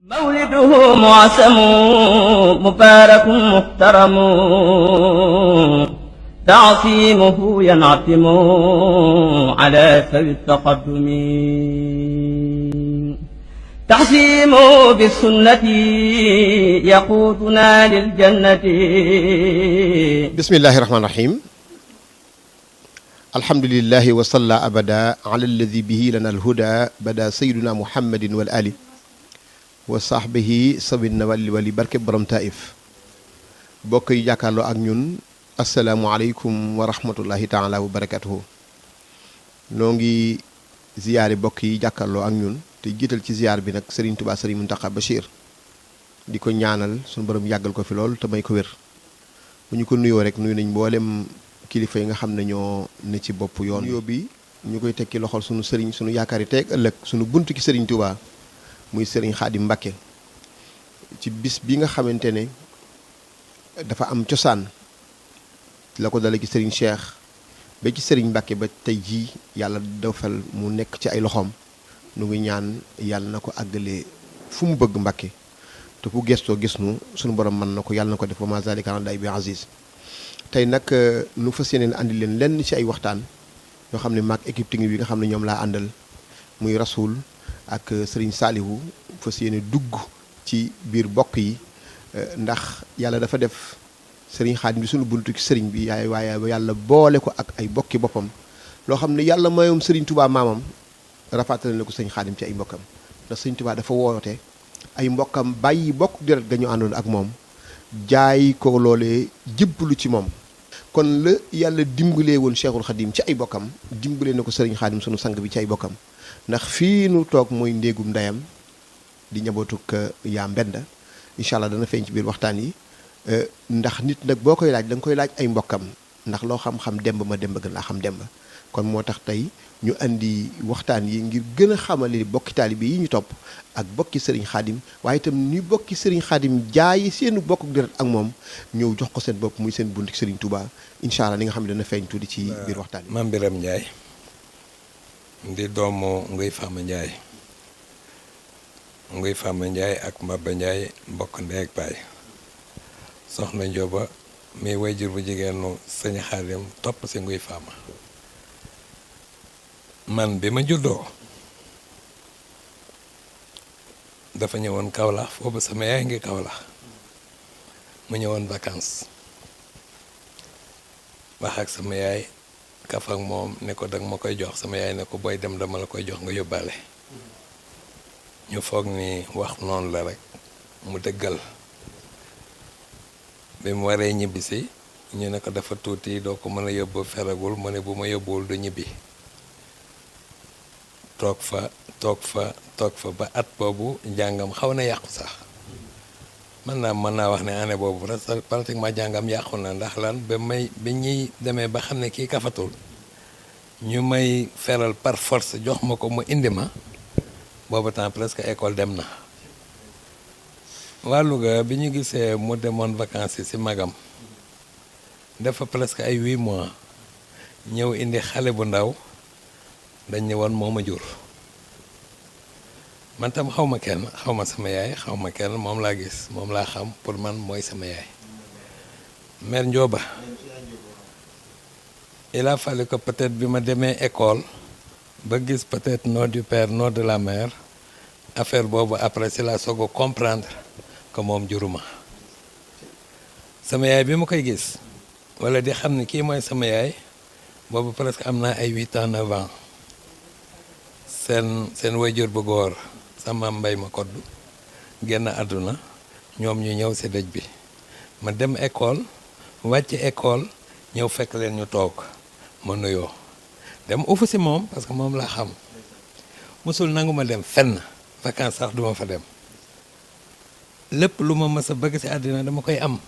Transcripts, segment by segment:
مولده معسم مبارك محترم تعصيمه ينعتم على سوي التقدم تحسيم بالسنة يقودنا للجنة. بسم الله الرحمن الرحيم. الحمد لله وصلى أبدا على الذي به لنا الهدى بدا سيدنا محمد والآل وصحبه سبيلنا wali barke borom Taif. Bokk yi jàkkaarloo ak ñun asalaamualeykum wa rahmatullahi taala wa barakatuhu. noo ngi ziyaare bokk yi jàkkaarloo ak ñun te jiital ci ziyaar bi nag Serigne Touba Serigne Mountakha Bachir di ko ñaanal suñu borom yàggal ko fi lool te may ko wér. bu ñu ko nuyoo rek nuyu nañ mboolem kilifa yi nga xam ne ñoo ne ci bopp yoon nuyoo bi ñu koy tekki loxol sunu sëriñ sunu yaakaari teeg ëllëg sunu buntu ki Serigne Touba muy Serigne Khadim Mbacké ci bis bi nga xamante ne dafa am cosaan la ko dala ci Serigne Cheikh ba ci Serigne Mbacké ba tey jii yàlla defal mu nekk ci ay loxoom nu ngi ñaan yàlla na ko àggalee fu mu bëgg Mbacké te fu gestoo gis nu sunu borom mën na ko yàlla na ko def wa ma zalika ala bi aziz. tey nag nu fas yéene andi leen lenn ci ay waxtaan yoo xam ne maag équipe technique bi nga xam ne ñoom laa àndal muy Rasoul ak Serigne Salihu fas yéene dugg ci biir bokk yi ndax yàlla dafa def Serigne Khadim bi sunu buntu ci Serigne bi waaye yàlla boole ko ak ay bokki boppam loo xam ne yàlla mayoom Serigne Touba maamam rafatale na ko Serigne Khadim ci ay mbokkam ndax Serigne Touba dafa woote ay mbokkam bàyyi bokk deret ga ñu àndoon ak moom jaay ko loolee jébbalu ci moom. kon la yàlla dimbalee woon Cheikhul Khadim ci ay bokkam dimbalee na ko Serigne Khadim sunu sang bi ci ay bokkam ndax fii nu toog mooy ndéegum ndeyam di njabootuk yaa mbenda incha allah dana feeñ ci biir waxtaan yi ndax nit nag boo koy laaj da nga koy laaj ay mbokkam ndax loo xam-xam demb ma demb gën laa xam demb kon moo tax tey ñu andi waxtaan yi ngir gën a xamale bokki taalibe yi ñu topp ak bokki Serigne Khadim waaye itam ni bokki Serigne Khadim jaayi seenu bokk deret ak moom ñëw jox ko seen bopp muy seen buntu Serigne Touba incha allah li nga xam ne dana feeñ tuuti ci biir waxtaan yi. Mame Birame Ndiaye di doomu Nguy Fama Ndiaye Nguy Fama Ndiaye ak Mbaba Ndiaye mbokk ndey ak baay soxna Njóoba mi wayjur bu jigéenu Sëñ Khadim topp si Nguy Fama. man bi ma juddoo dafa ñëwoon Kaolack foofu sama yaay ngi Kaolack mu ñëwoon vacances wax ak sama yaay kaf ak moom ne ko danga ma koy jox sama yaay ne ko booy dem dama la koy jox nga yóbbaale ñu foog ni wax noonu la rek mu dëggal bi mu waree ñibbisi ñu ne ko dafa tuuti doo ko mën a yóbbu feragul mu ne bu ma yóbbuwul du ñibbi toog fa ba at boobu njàngam xaw na yàqu sax mën naa wax ne année boobu pratiquement jàngam yàqu na ndax lan bi ñuy demee ba xam ne kii kafatul ñu may feral par force jox ma ko mu indi ma boobu temps presque école dem na waa Louga bi ñu gisee mu demoon vacances yi ci magam dafa presque ay 8 mois ñëw indi xale bu ndaw dañ ne woon moo ma jur man tam xaw ma kenn xaw ma sama yaay xaw ma kenn moom laa gis moom laa xam pour man mooy sama yaay mère Ndioba il a fallu que peut-être bi ma demee école ba gis peut-être nom du père nom de la mère affaire boobu après c'est la soog a comprendre que moom juruma sama yaay bi ma koy gis wala di xam ne kii mooy sama yaay boobu presque am naa ay 8 ans 9 ans seen wayjur bu góor sama mbay ma koddu génn àdduna ñoom ñu ñëw si dëj bi ma dem école wàcc école ñëw fekk leen ñu toog ma nuyoo dem ufu si moom parce que moom laa xam musul nangu ma dem fenn vacances sax duma fa dem lépp lu ma mës a bëgg si àddina dama koy am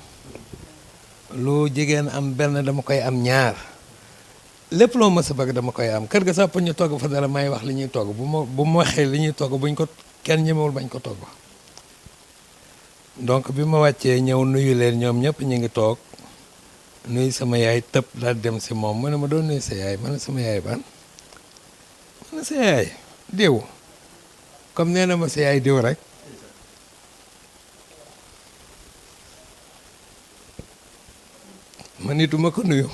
lu jigéen am benn dama koy am ñaar lépp loo mës a bëgg dama koy am kër ga sax pour ñu togg fa dara may wax li ñuy togg bu ma waxee li ñuy togg buñ ko kenn ñemewul bañ ko togg donc bi ma wàccee ñëw nuyu leen ñoom ñëpp ñu ngi toog nuyu sama yaay tëb daal dem si moom mu ne ma doon nuyu sa yaay ma ne sama yaay ban ma ne sa yaay diw comme nee na ma sa yaay diw rek ma ni duma ko nuyu.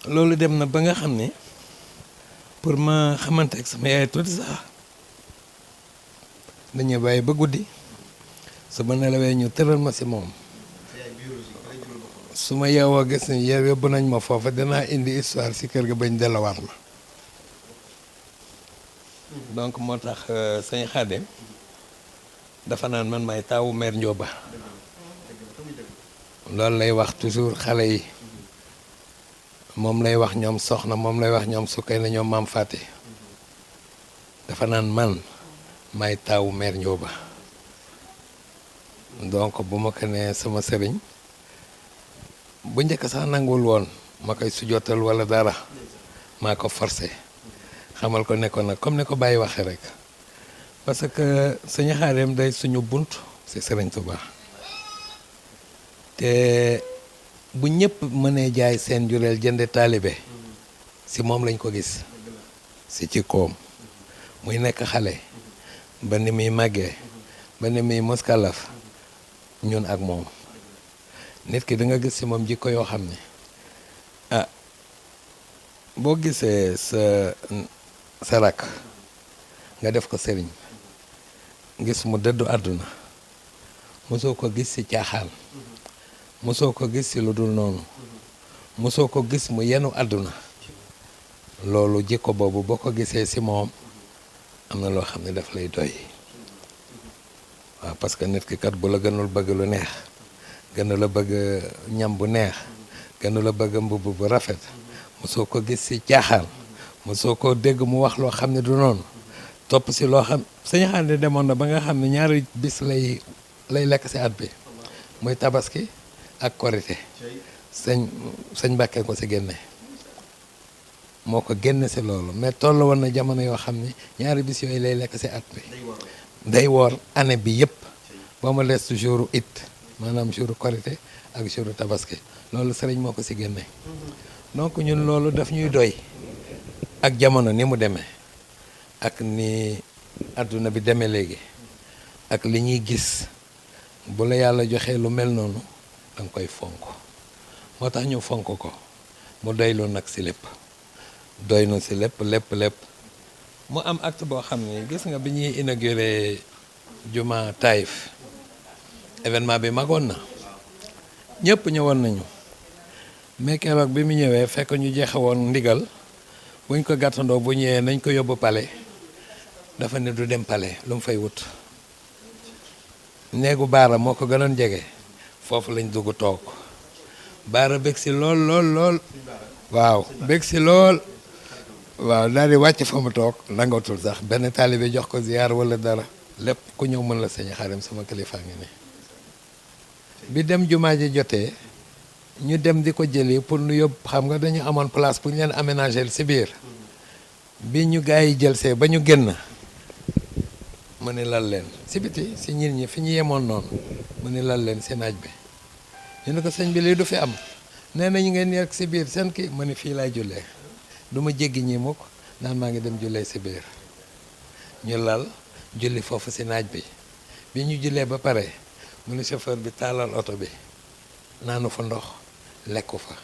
loolu dem na ba nga xam ne pour ma xamante ak sama yaay tuuti sax dañuy bàyyi ba guddi su ma nelawee ñu tëral ma si moom. su ma yeewoo gis ni yóbbu nañ ma foofa dinaa indi histoire si kër ga bañ delawaat ma. donc moo tax sëñ Xaadim dafa naan man may taawu mère Ndioba loolu lay wax toujours xale yi moom lay wax ñoom soxna moom lay wax ñoom sukkay na ñoom maam Fati dafa naan man may taawu mère Ndioba donc bu ma ko nee sama sëriñ bu njëkk sax nanguwul woon ma koy sujootal wala dara maa ko forcé xamal ko ne ko nag comme ne ko bàyyi waxee rek parce que suñu Xaadim day suñu bunt ci Sëriñ Tuubaa te bu ñëpp mënee jaay seen jureel jënde taalibe ci moom lañ ko gis ci koom muy nekk xale ba ni muy màggee ba ni muy muskalaf ñun ak moom nit ki da nga gis ci moom jikko yoo xam ne ah boo gisee sa rakk nga def ko sëriñ gis mu dëddu àdduna mosoo ko gis ci caaxaan mosoo ko gis ci lu dul noonu mosoo ko gis mu yenu àdduna loolu jikko boobu boo ko gisee ci moom am na loo xam ne daf lay doy waaw parce que nit ki kat bu la gënul bëgg lu neex gënu la bëgg ñam bu neex gënu la bëgg mbubb bu rafet mosoo ko gis ci caaxaan mosoo ko dégg mu wax loo xam ne du noonu topp ci loo xam Sëñ Xaadim demoon na ba nga xam ne ñaari bis lay lekk ci at bi muy tabaski ak korite sëñ Mbàkke ko ci génne moo ko génne ci loolu mais toll woon na jamono yoo xam ne ñaari bis yooyu lay lekk ci at bi day woor année bi yëpp ba mu des jour it maanaam jour korite ak jour tabaski loolu sëriñ moo ko ci génne donc ñun loolu daf ñuy doy ak jamono ni mu demee ak ni àdduna bi demee léegi ak li ñuy gis bu la yàlla joxee lu mel noonu danga koy fonk moo tax ñu fonk ko mu doylu nag ci lépp doy na ci lépp mu am acte boo xam ne gis nga bi ñuy inauguré juma Taïf événement bi magoon na ñëpp ñëwoon nañu mais keroog bi mu ñëwee fekk ñu jeexe woon ndigal buñ ko gàttandoo bu ñëwee nañ ko yóbbu palais dafa ne du dem palais lu mu fay wut néegu baara moo ko gënoon jege foofu lañ dugg toog baara bég si lool waaw bég si lool waaw daal di wàcc fa mu toog nangatul sax benn taalibe jox ko ziyaar wala dara lépp ku ñëw mën la Sëñ Xaadim sama kilifa ngi ne bi dem jumaa ji jotee ñu dem di ko jëli pour nu yóbbu xam nga dañu amoon place pour ñu leen aménager ci biir bi ñu gaa yi jël see ba ñu génn mu ne lal leen ci biti ci ñit ñi fi ñu yemoon noonu mu ne lal leen ci naaj bi ñu ne ko sëñ bi lii du fi am nee nañu ngeen yegg ci biir seen kii mu ne fii laay jullee du ma jéggi ñi mukk naan maa ngi dem jullee ci biir ñu lal julli foofu ci naaj bi bi ñu jullee ba pare mu ne chauffeur bi taalal oto bi naanu fa ndox lekku fa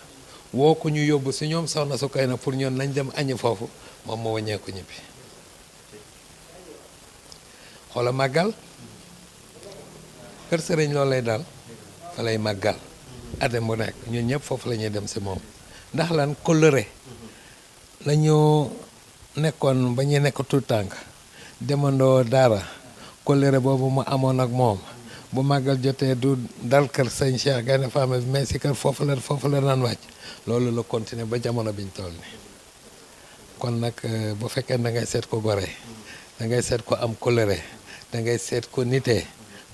woo ko ñu yóbbu ci ñoom soxna su koy na pour ñoon nañ dem añi foofu moom moo wàññeeku ñibbi xoola màggal kër sëriñ loolu lay daal fa lay màggal adem bu nekk ñun ñëpp foofu la ñuy dem ci moom ndax lan kóllëre la ñu nekkoon ba ñuy nekk tout tànk demandoo daara kóllëre boobu mu amoon ak moom bu màggal jotee du dal kër sëñ Cheikh Gaïndé Fatma bi mais ci kër foofu la daan wàcc loolu la continuer ba jamono biñ toll ni kon nag bu fekkee da ngay seet ko gore da ngay seet ko am kóllëre da ngay seet ko nitee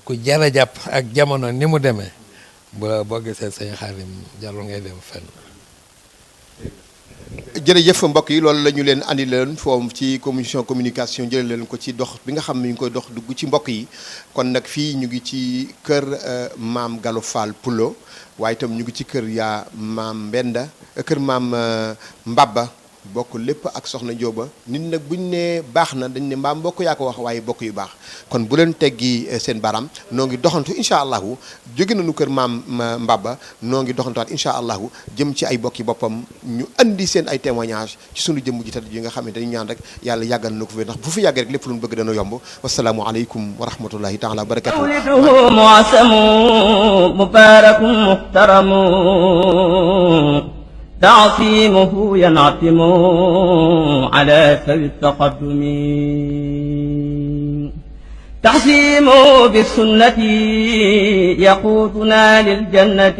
ku jara jàpp ak jamono ni mu demee boo gisee Sëñ Xaadim jarul ngay dem fenn. jërëjëf mbokk yi loolu la ñu leen andi leen foofu ci commission communication jëlee leen ko ci dox bi nga xam ne ñu ngi koy dox dugg ci mbokk yi kon nag fii ñu ngi ci kër maam Gallo Fall Pulo waaye itam ñu ngi ci kër yaa maam Mbenda kër maam Mbabba bokk lépp ak soxna Njóoba nit nag buñ ne baax na dañ ne mbaa mbokk yaa ko wax waaye bokk yu baax kon bu leen teggi seen baram noo ngi doxantu incha allahu jóge nañu kër maam Mbaba noo ngi doxantuwaat incha allahu jëm ci ay bokki boppam ñu andi seen ay témoignage ci sunu jëmm ji tëdd yi nga xam ne dañu ñaan rek yàlla yàggal na ko fi ndax bu fi yàggee rek lépp lu ñu bëgg dana yomb wasalaamu aleykum wa rahmatullahi taala wa barakatuh مولده معسم مبارك محترم تعصيمه ينعتم على سوي التقدم تعصيمه بالسنة يقودنا للجنة